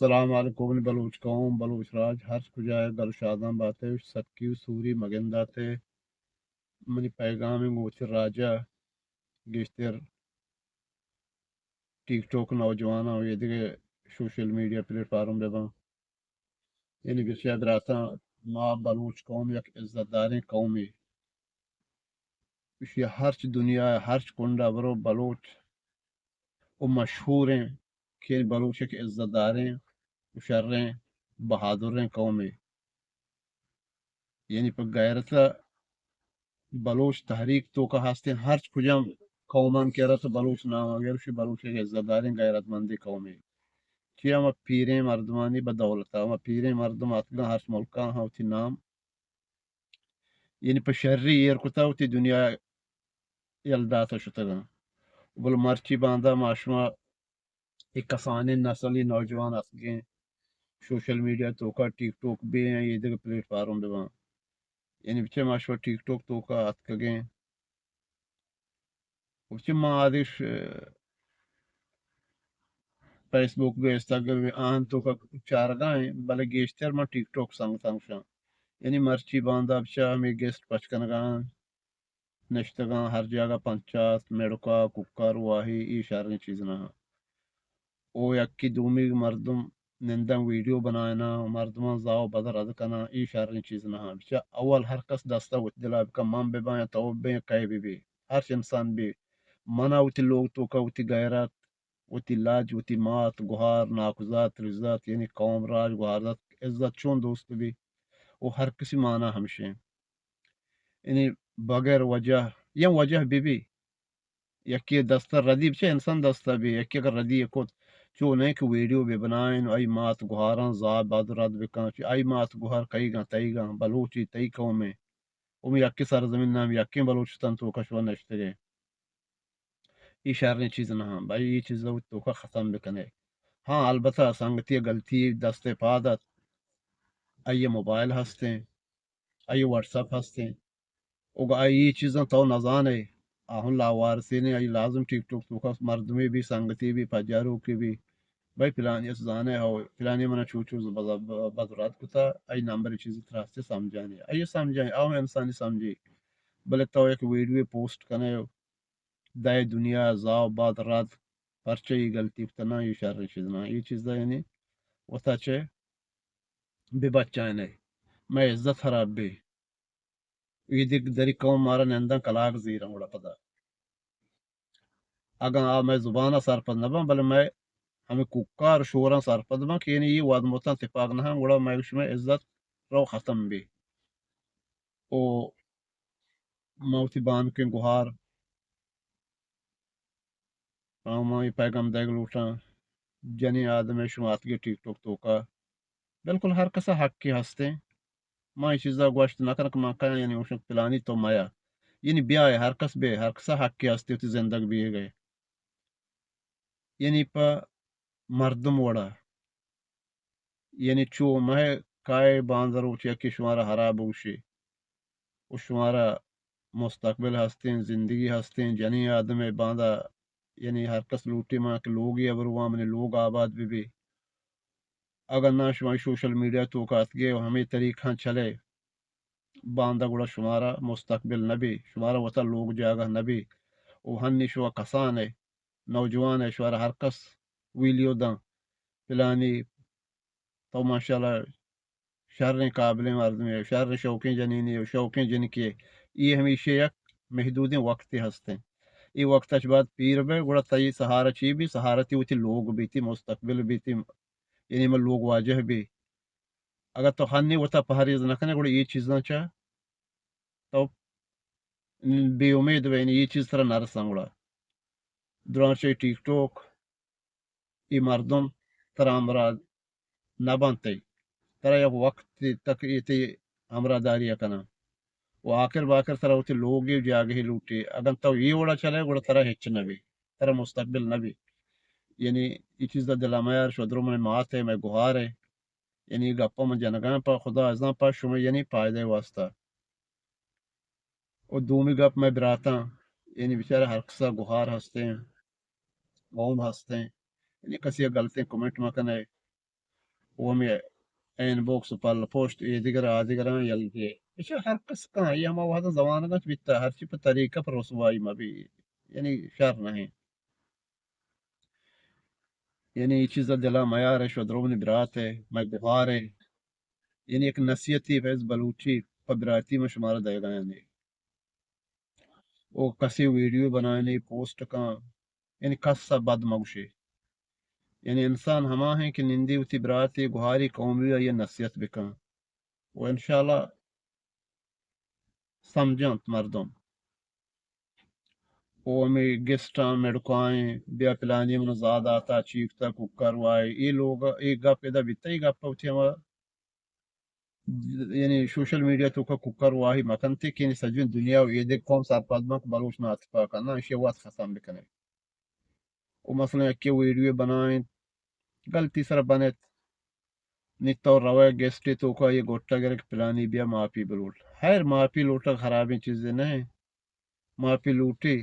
السلام علیکم بلوچ قوم، بلوچ راج، ہرچ کجا ئے گل شاداں بات ئے، سکی و سوری مگندات ئے۔ منی پیغام ایں گوں وتی راج ءَ، گیشتر ٹیک ٹاک نوجواناں و ایدگہ سوشل میڈیا پلیٹ فارم بہ باں۔ یعنی بچار براتاں، ما بلوچ قوم یک عزت داریں قومے۔ ایشی ہرچ دنیا ءَ ہرچ کنڈا برو، بلوچ و مشہوریں کہ بلوچ یک عزت داریں و شریں بہادریں قومے۔ یعنی پہ غیرت ءَ بلوچ تحریک توکا ہستیں، ہرچ کجام قومان کہ رت بلوچ نام اگر شی، بلوچ یک عزت داریں غیرت مندیں قومے۔ چیا ہما پیریں مردمانی بدولت ءَ، ہما پیریں مردم اتکگاں ہرچ ملکاں ہاں وتی نام یعنی پہ شری ایر کتا، وتی دنیا یل داتا شتگاں۔ بل مرچی باندا ما شما اے کسانیں نسلی نوجوان اتکگیں، سوشل میڈیا توکا ٹیک ٹاک بہ ایں، ایدگہ پلیٹ فارم بہ باں۔ یعنی بچار ما شما ٹیک ٹاک توکا اتکگیں۔ و چہ ما آدگہ ش-، فیس بک بہ، انسٹاگرام بہ، آہن توکا چارگا ایں، بلے گیشتر ما ٹیک ٹاک سنگتاں گوشاں۔ یعنی مرچی باندا بچار ہمے گیسٹ پچ کنگا ایں، نشتگاں ہر جاگہ پنچات، مڑکا، کوکار، واہی، اے شریں چیز نہ ایں۔ او یکی دومی مردم ننداں ویڈیو بنائیناں، مردماں زاہ و بد رد کناں، اے شریں چیز نہ ایں۔ بچار اول ہر کس دستا وتی دلا بکن، من بہ باں یا تو بہ بئے یا کئے بہ بی، ہرچ انسان بی، منا وتی لوگ توکا وتی غیرت، وتی لج، وتی مات، گہار، ناکوزات، رزات، یعنی قوم، راج، گہاردات، عزت چون دوست بی، و ہر کسی مانا ہمشیں۔ یعنی بغیر وجہ، یا وجہ بہ بی، یکے دست ءَ ردی بچہ انسان دست ءَ بی، یکے اگر ردی کت، چو نہ کہ ویڈیو بہ بنائیں، آئی مات گوہاراں زاہ بد رد بکن، چہ آئی مات گوہار کئیگاں، تئیگاں، بلوچی تئی قومیں۔ ہم یکے سرزمین نام یکیں بلوچستان توکا شما نشتگے۔ اے شریں چیز نہ ایں، بھائی اے چیز وتی توکا ختم بکنے۔ ہاں، البتہ سنگتی غلطی دست ءَ پاد ات، آئی موبائل ہستیں، آئی واٹس اپ ہستیں۔ و گا آئی اے چیزاں تو نزانے، آہن لاوارسینے، آئی لازم ٹیک ٹاک توکا مردمے بی، سنگتے بی، پجاروکے بی، بھئی پلانی اس زانے ہو، پلانی منا چو چو بد، بد رد کتا، آئی نمبر چیزی تراستے سمجھانے، آئی سمجھانے، آہن انسانی سمجھی۔ بلے تو یک ویڈیو پوسٹ کنے، دائے دنیا زاہ بد رد، پرچہ اے غلطی کتا، نہ اے شریں چیز نہ، اے چیزا یعنی وتا چہ بہ بچائینے، مئے عزت خراب بی۔ اے دگہ دری قوم مارا ننداں کلاگ زیراں گڑا پدا۔ اگاں آ مئے زبان ءَ سرپد نہ باں، بلے مئے ہمے کوکار شوراں سرپد باں کہ یعنی اے وھد متاں تپاک نہ اَنت، گڑا مئے شمئے عزت رو ختم بی۔ او ما وتی بانکیں گہار آ ما اے پیغام دئیگ لوٹاں، جنیں آدمے شما اتکگے ٹیک ٹاک توکا، بالکل ہر کسا حقے ہستیں۔ ما اے چیزا گوشت نہ کناں کہ من کایاں یعنی گوشاں پلانی تو میا۔ یعنی بیائے ہر کس بے، ہر کسا حقے ہستی وتی زندگ بیگئے۔ یعنی پہ مردم وڑا۔ یعنی چو مہ کائے باندا روچ یکے شمارا ہراب بگوشی و شمارا مستقبل ہستیں، زندگی ہستیں، جنیں آدمے باندا، یعنی ہر کس لوٹی ما کہ لوگے ءَ برواں، منی لوگ آباد بہ بی۔ اگاں ناں شما سوشل میڈیا توکا اتکگے و ہمے طریقاں چلے، باندا گڑا شمارا مستقبل نہ بی، شمارا وتا لوگ جاگہ نہ بی۔ و ہنی شما کسانے، نوجوان ءَ شمارا ہر کس ویلیو داں، پلانی تو ماشاءاللہ شریں قابلیں مردمے، شریں شوقیں جنینے و شوقیں جنکے۔ اے ہمیشہ یک محدودیں وقتے ہستیں۔ اے وقت اچ بعد پیر بئے، گڑا تئی سہارا چی بی؟ سہارا تئی وتی لوگ بی، تئی مستقبل بی، تئی یعنی من لوگ واجہ بی۔ اگاں تو ہنی وتا پہریز نہ کنے، گڑا اے چیزاں چہ تو بے امید بئے، یعنی اے چیز ترا نہ رساں۔ گڑا دراں چہ ٹیک ٹاک، اے مردم ترا ہمراہ نہ بنت، ترا یک وقت تک اے تئی ہمراہ داری ءَ کناں و آخر باخر ترا وتی لوگے و جاگہے لوٹی۔ اگاں تو اے وڑا چلے، گڑا ترا ہچ نہ بی، ترا مستقبل نہ بی۔ یعنی اے چیزا دلا میار، شودرو منی مات ئے، مئے گہار ئے۔ یعنی اے گپاں من جنگاں پہ خدا ازاں پہ شمئے یعنی فائدہ ءِ واسطہ۔ و دومی گپ مئے براتاں، یعنی بیچارہ ہر کسا گہار ہستیں، قوم ہستیں، یعنی کسی ءَ غلطیں کمنٹ مہ کنئے۔ و ہمے این باکس و پل پشت، اے دگر آ دگراں یل دے۔ ایشی ہر کس کاں، اے ہما وہدا زمانگ انت بیتا، ہرچی پہ طریقہ پہ رسوائی مہ بی، یعنی شر نہ انت۔ یعنی اے چیزا دلا میار، شما درونی برات ئے، مئے گہار ئے۔ یعنی یک نصیحتی فیض بلوچی پہ براتی من شمارا دئیگا آں۔ او کسے ویڈیو بنائینے، پوسٹ کن، یعنی کس ء بد مگوشے۔ یعنی انسان ہما ہیں کہ نندی وتی براتے گہاری قومی آئی نصیحت بکن و انشاءاللہ سمجھنت مردم۔ او ہمے گیسٹاں مڑکائیں، بیا پلانی منو زاد آتا، چیکتا، کوکر وائے، اے لوگ، اے گپ ادا بیتا، اے گپ وتی ہما یعنی سوشل میڈیا توکا کوکار واہی مکنتے کہ یعنی سجویں دنیا و ایدے قوم سرپد بنت بلوچ ناتپاک انت، ایشی وت ختم بکنے۔ و مثلاً یکے ویڈیو بنائیں، غلطی سر بنت، نی تو روئے گیسٹے توکا یہ گوٹا گرے کہ پلانی بیا معافی بلوٹ۔ خیر معافی لوٹگ خرابیں چیزے نہ، معافی لوٹی،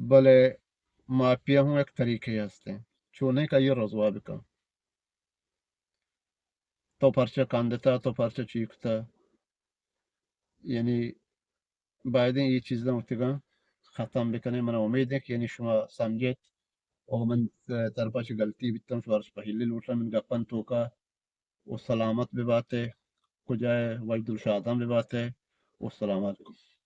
بلے معافی ہوں ایک طریقے ہستے، چونے کا یہ رضوا بکن۔ تو پرچہ کاندتا، تو پرچہ چیکتا، یعنی بایدیں اے چیزاں وتیگاں ختم بکنیں۔ من امید ایں کہ یعنی شما سمجھیت و من طرفا چہ غلطی بیتم، شمارا چہ پہلی لوٹاں من گپاں توکا و سلامت بباتے، کجائے وجد و شاداں بباتے و السلام علیکم۔